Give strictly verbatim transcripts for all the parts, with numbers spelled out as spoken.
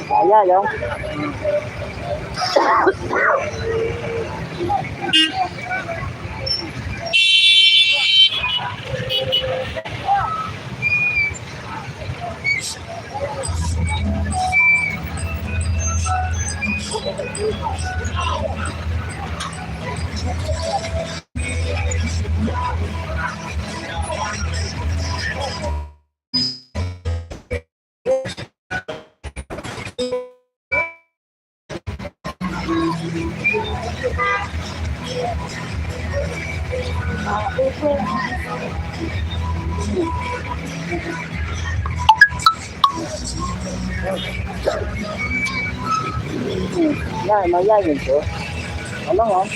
Bahaya, Jong. Ngai ma yai ngi tu. Ano ngai?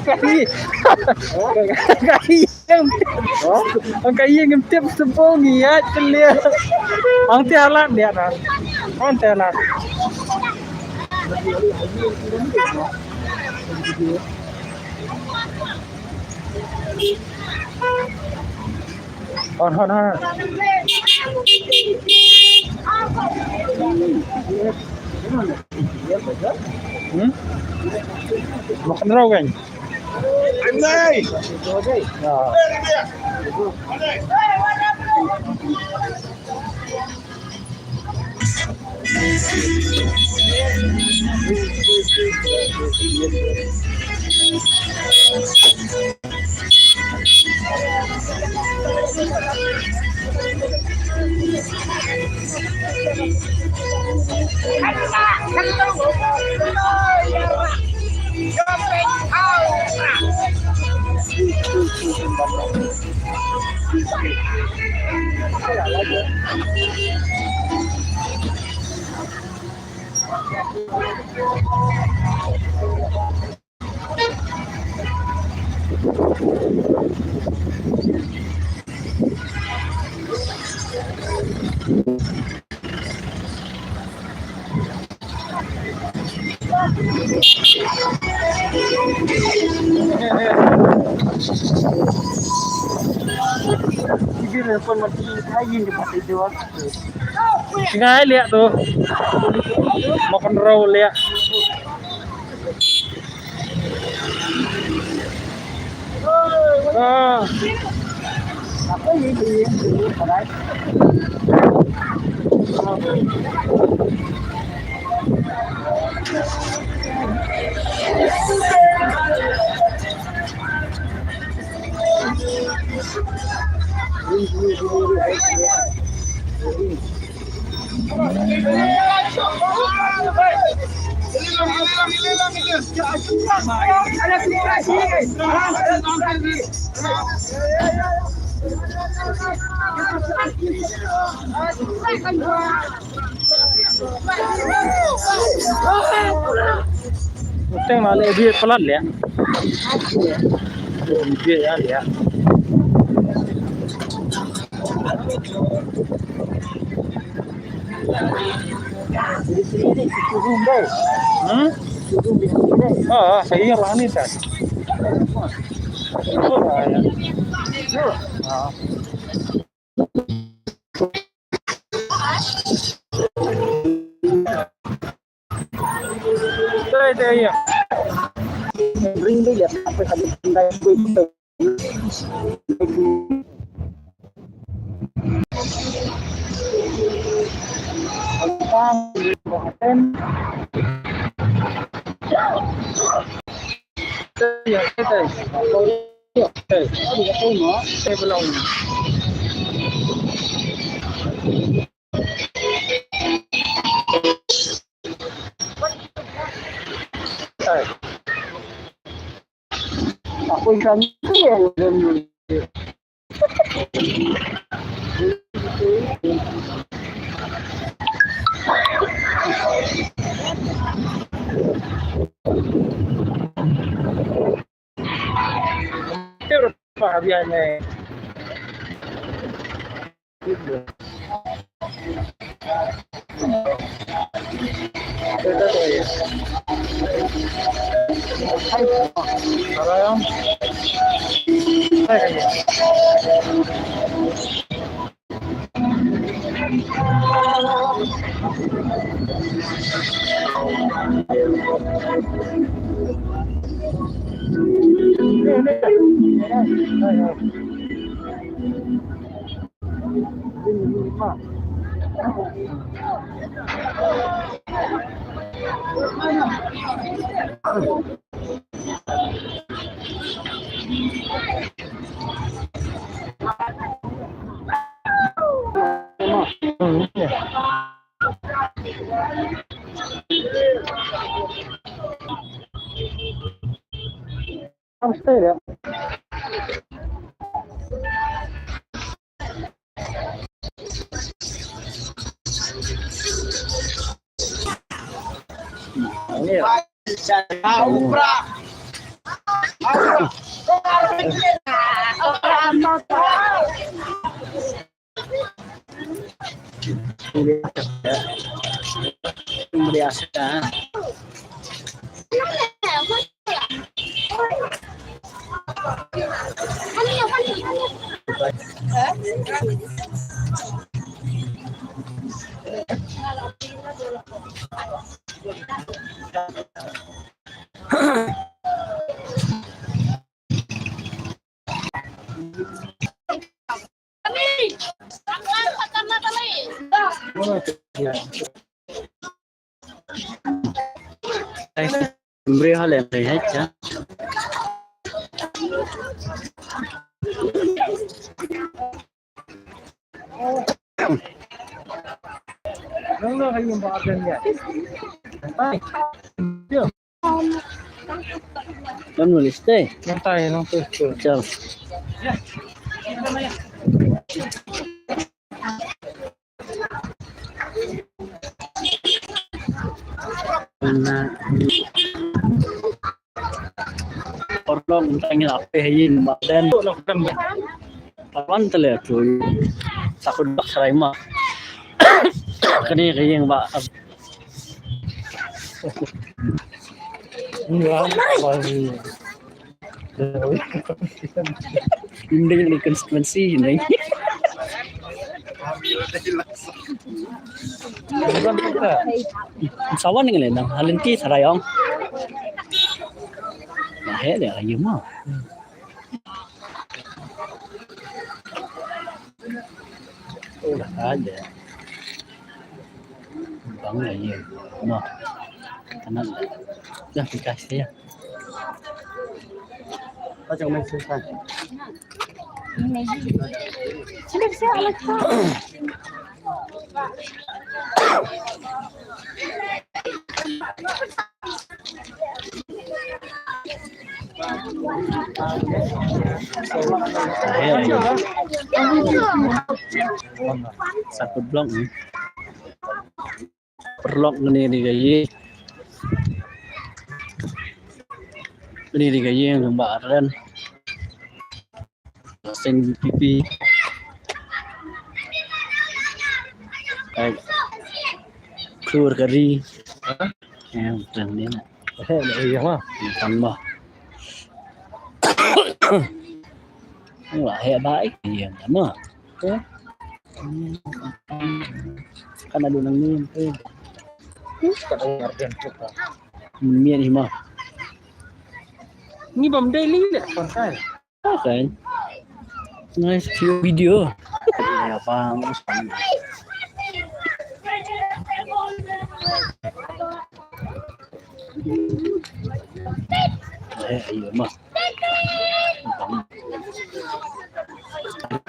Ka ïing, ka ïing, ka ïing em tip sempong ïa ka lia. Ang te alat dia na. Ang te alat. Hon, hon, hon. Hmm? Makan rau kan? Anai. Ya. Shngai liah tu. Makan rau liah. Ah. Te ma le bi palat le. Bi ya le. Hmm? Ah, saya lah ni tak. Oh, ya. Ah. Dai, dai, ya. Ring dai, ya. Apa tadi? Aku ikan itu ya. Mri hale mri hai cha. Nang nang kayu ba akan ya. Hai. Nang nulis teh. Nang tai nang tu. Chal. Parlok tang ila pe hayin ba den. Pawan tele tu. Takut bak serai ma. Kani kaying ba. Inde ni constituency ni. Sawan ni le nang halin ki sarayong. Nah, he dia ayu ma. Oh, ada. Bang ayu. No. Kanan. Dah pikas dia. Macam main susah. Sa kut blok ni. Paralok, kane dei ka ïing. Kane dei ka ïing jong Bah Aren. Seng V P P. Ai. Klur ka ri. Ha? Ïa, tang ni na. Heh, ïa ma. Tang ma. Wah, heh bai ïa ma. Ka? Kan ada nang ni. Ka ada ngarden tu ka. Mian hi ma. Ni bam daily le. Kan. Kan. Nice view video. Ya bang. Eh, ayo ma.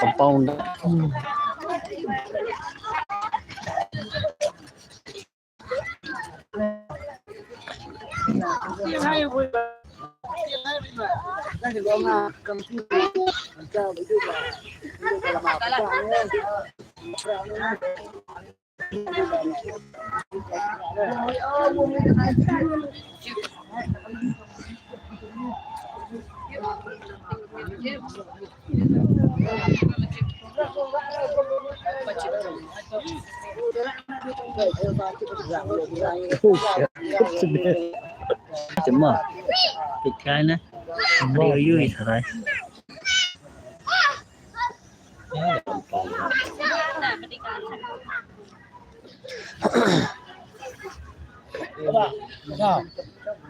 Compound. Cuma. Pikai na. Yu yu sarai.